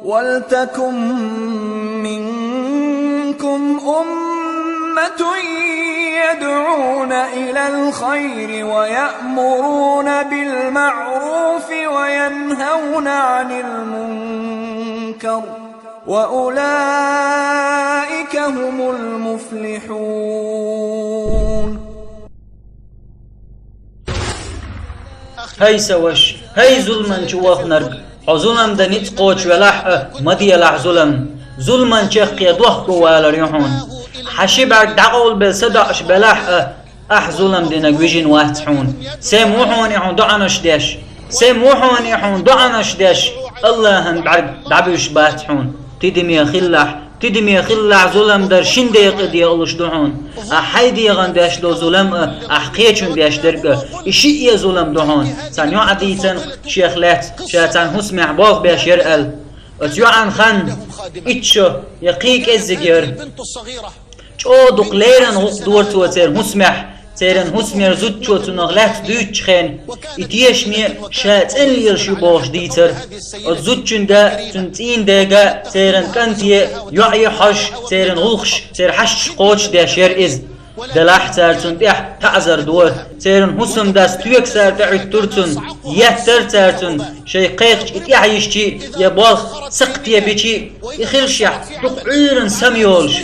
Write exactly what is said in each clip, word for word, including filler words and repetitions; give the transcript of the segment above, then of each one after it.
ولتكن منكم أمة يدعون إلى الخير ويأمرون بالمعروف وينهون عن المنكر، وأولئك هم المفلحون. ХӀай са ваш, хӀай зуламан чу вахнарг, хьо зулам дан ницкъ кхочуш велахь а, ма делахь зулам. Зуламан чаккхе дохко валар ю хьуна. Хьан ши бӀарг дӀакъовлабелла садоӀуш белахь а, ахь зулам динарг вижина вац хьуна. Сема ву хьуна хьуна доӀанаш деш. Сема ву хьуна хьуна доӀанаш деш, АллахӀан бӀарг дӀабуьсуш бац хьуна. Тидаме хилалахь, тидаме хилалахь, зулам дар шин декъа декъалуш ду хьуна. Ахь хьай дегӀан деш долу зулам а, ахь кхечун деш дерг а, и шиъ а зулам ду хьуна. Цхьана йоӀа дийцина шех лаьцна, ша цхьана хӀусамехь болх беш яра аьлла. Оцу йоӀан хан итт шо я кхин кӀеззиг яра. ЧӀогӀа дукха леррина гӀуллакх дора цо церан хӀусамехь, церан хӀусамера зудчо цунах лаьцна дуьйцучу хенахь, и тешаме ша цӀена лелаш ю бохуш дийцара. Оцу зудчуьнга, цуьнан цӀийнан дега, церан кӀанте, йоӀе хьожуш, церан гӀуллакхаш, церан хьашташ кхочушдеш яра иза. Делахь цара цунна тӀехь таӀзар дора. Церан хӀусамдас тоьга сара тӀехӀуьттура цунна, еттара цара цунна, шайх кхайкхича и тӀехьа йисча я болх сакхте бича, и хилшехь, дукха Ӏуьйранна сама йолуш.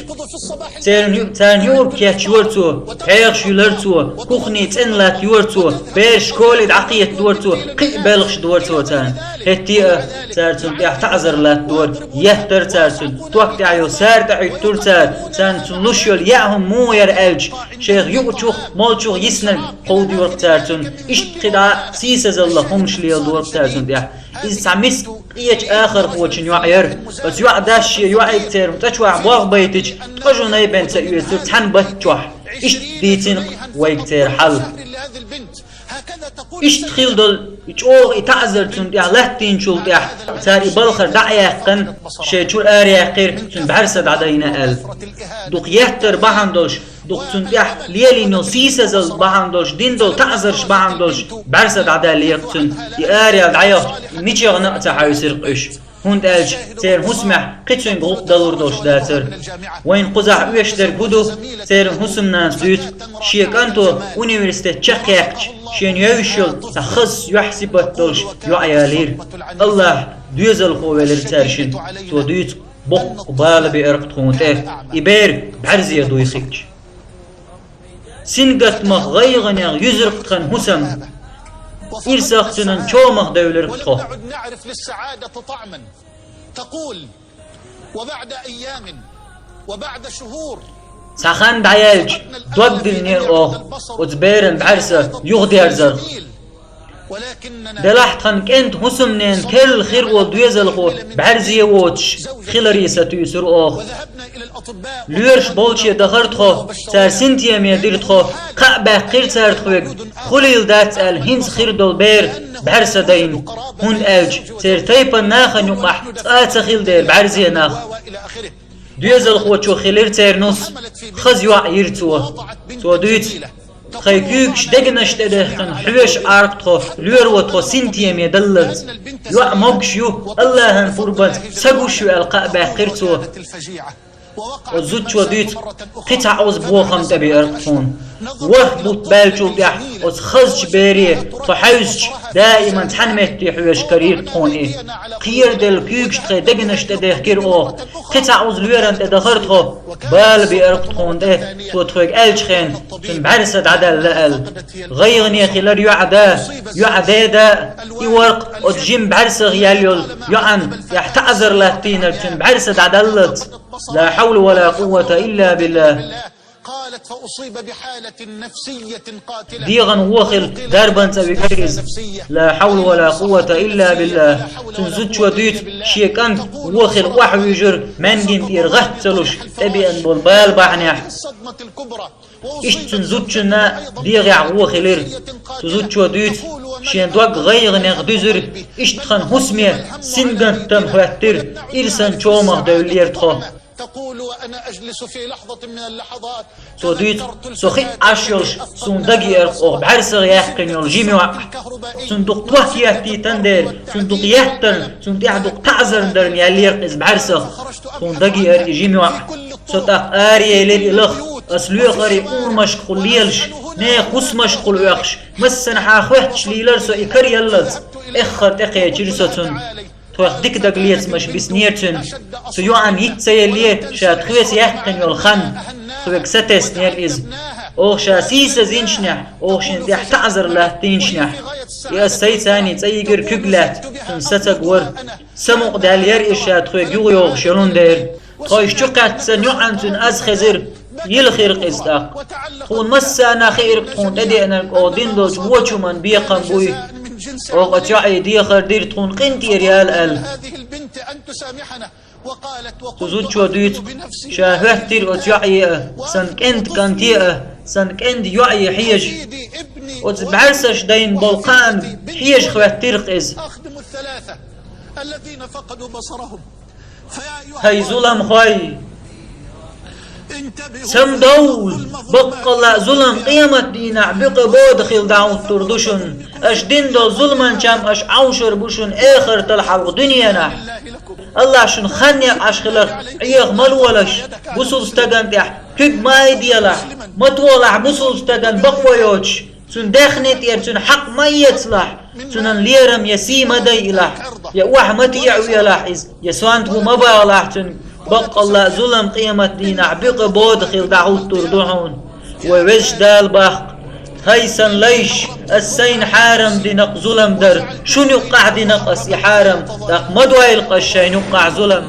Церан ю-, царна юург кечйора цо, хьехаш юьлара цо, кухни цӀена латтайора цо, бераш школе дӀакхетадора цо, кхин а белхаш дора цо царна. ХӀетте а цара цунна тӀехь таӀзар латтадора, еттара цара цунна, ток тӀехь йолу сара тӀехӀуьттура цара, царна цунна луш йолу яа хӀума муха яра аьлча, шайх юучух, молчух йиснарг кховдайора цара цунна, иштта кхидӀа а сийсазалла хӀуманаш леладора цара цунна тӀехь. Иза цхьа миска къечу ахархочун йоӀ яра. Оцу йоӀан дас шен йоӀига церан цӀа чохь болх байтича, ткъа жунай бен ца оьцура цхьана батта чохь. Иштта дийцина вайга церан хьал. Иштта хилла долу и чӀогӀа и таӀзар цунна тӀехь латтийначул тӀехь, цара и балхара дӀа а яьккхина, шайн чуьра араяьккхира, цуьнан бӀаьрса дӀадайна аьлла. Дукха еттар бахьана долуш, дукха цунна тӀехь лелийна йолу сийсазалла бахьана долуш, дина долу таӀзарш бахьана долуш, бӀаьрса дӀадаьллера цуьнан. И араяьлла дӀайохча, мичахь а ца хьаьвсира-кх уьш. ХӀунда аьлча церан хӀусамехь кхин цуьнга гӀуллакх далур долуш дацара. Вайна кхузахь оьшуш дерг хӀун ду? Церан хӀусамнанас дуьйцу, шен кӀанто университет чекхъяьккхича, шена евзаш йолу цхьа хаза юьхь-сипат долуш йоӀ ялийра. АллахӀ доьзалхо велира цаьршинна. Цо дуьйцу, боккха бала беара-кх тхуна тӀе, и бер бӀаьрзе дуй хиъча. Сингаттамах, гӀайгӀанех юьзура-кх тхан хӀусам. Ирсах цуьнан чомах девлира-кх тхо. Цхьа хан дӀаяьлча, дог диллинера оха оцу беран бӀаьрса юхадерзарх. Делахь тхан кӀентан хӀусамненан керла хир волу доьзалхо бӀаьрзе воцуш хиларе сатуьйсура оха. Лоьраш болче дахара тхо, цара синтеме дира тхо, кхаъ баьккхира цара тхоьга, хуьлийла дац аьлла хӀинца хир долу бер бӀаьрса дайна, хӀунда аьлча церан тайпана нахана юкъахь цкъа а ца хилла дера бӀаьрзе нах. Доьзалхочо хилира церан нус, хаза йоӀ йира цо. Цо дуьйцу, тхайн куьйгаш дегнаш тӀедехкина хьоьжуш Ӏара-кх тхо, лоьро тхо синтеме даллалц. ЙоӀ могуш ю, АллахӀан пурбанца са гуш ю аьлла кхаъ баьккхира цо. Оцу зудчо дуьйцу, кхин цхьа Ӏуза бохам тӀебеара-кх тхуна. ВорхӀ бутт баьллачул тӀаьхьа оцу хазачу бере тхо хьаьвсича, даиман цхьана метте хьоьжуш карийра-кх тхуна и. Кхераделла куьйгаш тхайн дегнаш тӀедехкира оха. Кхин цхьа Ӏуза лоьран тӀе дахара тхо, бала беара-кх тхуна тӀе, цо тхоьга аьллачу хенахь, цуьнан бӀаьрса дӀадаьлла аьлла. ГӀайгӀане хилира йоӀан да, йоӀан деда, и вара-кх оцу жима бӀаьрсах яьлла йолу йоӀан тӀехь таӀзар латтийнарг, цуьнан бӀаьрса дӀадаллалц. لا حول ولا قوة إلا بالله. ДегӀан вон хилла дарбан цӀа вигира иза. لا حول ولا قوة إلا بالله. Цуьнан зудчо дуьйцу, шен кӀант вон хилла охьавуьйжира, маьнгина тӀера гӀатта ца луш, тӀебеана болу бала бахьанехь. Иштта цуьнан зудчунна дегӀехь вон хилира. Цу зудчо дуьйцу, шен дог гӀайгӀанех дуьзира, иштта тхан хӀусаме сингаттам хӀоьттира, ирсан чомах девллера тхо. يقول وأنا أجلس في لحظة من اللحظات. Цо дуьйцу, со хиъна Ӏаш йолуш, суна дагайоьру оха бӀаьрсагӀа яьккхина йолу жима йоӀ. Цунна дукха тохка еттийтан дера, цунна дукха еттарна, цунна тӀехь дукха таӀзарна дарна яьллера иза бӀаьрсагӀа. Суна дагайоьру и жима йоӀ. Со тӀаккха араелира и лаха, ас лоьхура и урамашкахула лелаш, нехан хӀусамашкахула оьхуш, массанхьа хоьттуш лийлара со и кара яллалц. Эххар тӀекхечира со цунна. Тхох дика дагалецамаш биснера цуьнан. Цу йоӀана йиц ца еллера ша тхоьца яьккхина йолу хан. Тхоьга сатеснера иза. Оха ша сийсазйинчунехь, оха шена тӀехь таӀзар латтийначунехь, и ас сайца цӀа йигира куьг лаьцна, цуьнан сацаг вара. Самукъадаьлла яра иза ша тхоьга юха йогӀуш йолун дера. Тхо иштта чукхаьчча йоӀана цуьнан аз хезира, йила хир-кх иза тӀаккха. Тхуна массарна хиира-кх тхуна тӀедеанарг оха дина долчу вочу хӀуманна бекхам буй. Оха оцу йоӀе дехар дира тхуна къинтӀера яла аьлла. Цу зудчо дуьйцу, ша хӀоьттира оцу йоӀе а, сан кӀентан кӀанте а, сан кӀентан йоӀе хьежа. Оцу бӀаьрсаша дайна болу кхаанна хьежа хӀоьттира-кх иза. ХӀай зуламхой! Самадовла, баккъалла а зулам къематдийнахь буькъа бода хила дӀахӀуттур ду шуна. Аша дина долу зуламан чам аша Ӏовшур бу шуна эхартал хьалха дуьненахь. АллахӀа шуна хан екъна Ӏаш хиларх Ӏеха ма лолаш, бусулба стагана тӀехь куьг ма айделахь, ма толахь бусулба стагана бакъо йоцуш. Цуьнан даьхни тӀера цуьнан хьакъ ма эцалахь, цуьнан лерам я сий ма дайъалахь, я охьа ма теӀавелахь иза, я сонта ву ма бахалахь цуьнга. Баккъалла а зулам къематдийнахь буькъа бода хила дӀахӀуттур ду хьуна. Вай Везачу Дала боху-кх: хӀай сан лайш, ас сайна хьарам дина-кх зулам дар, шуна юккъахь дина-кх ас и хьарам, тӀаккха ма дойла-кх ас шайна юккъахь зулам.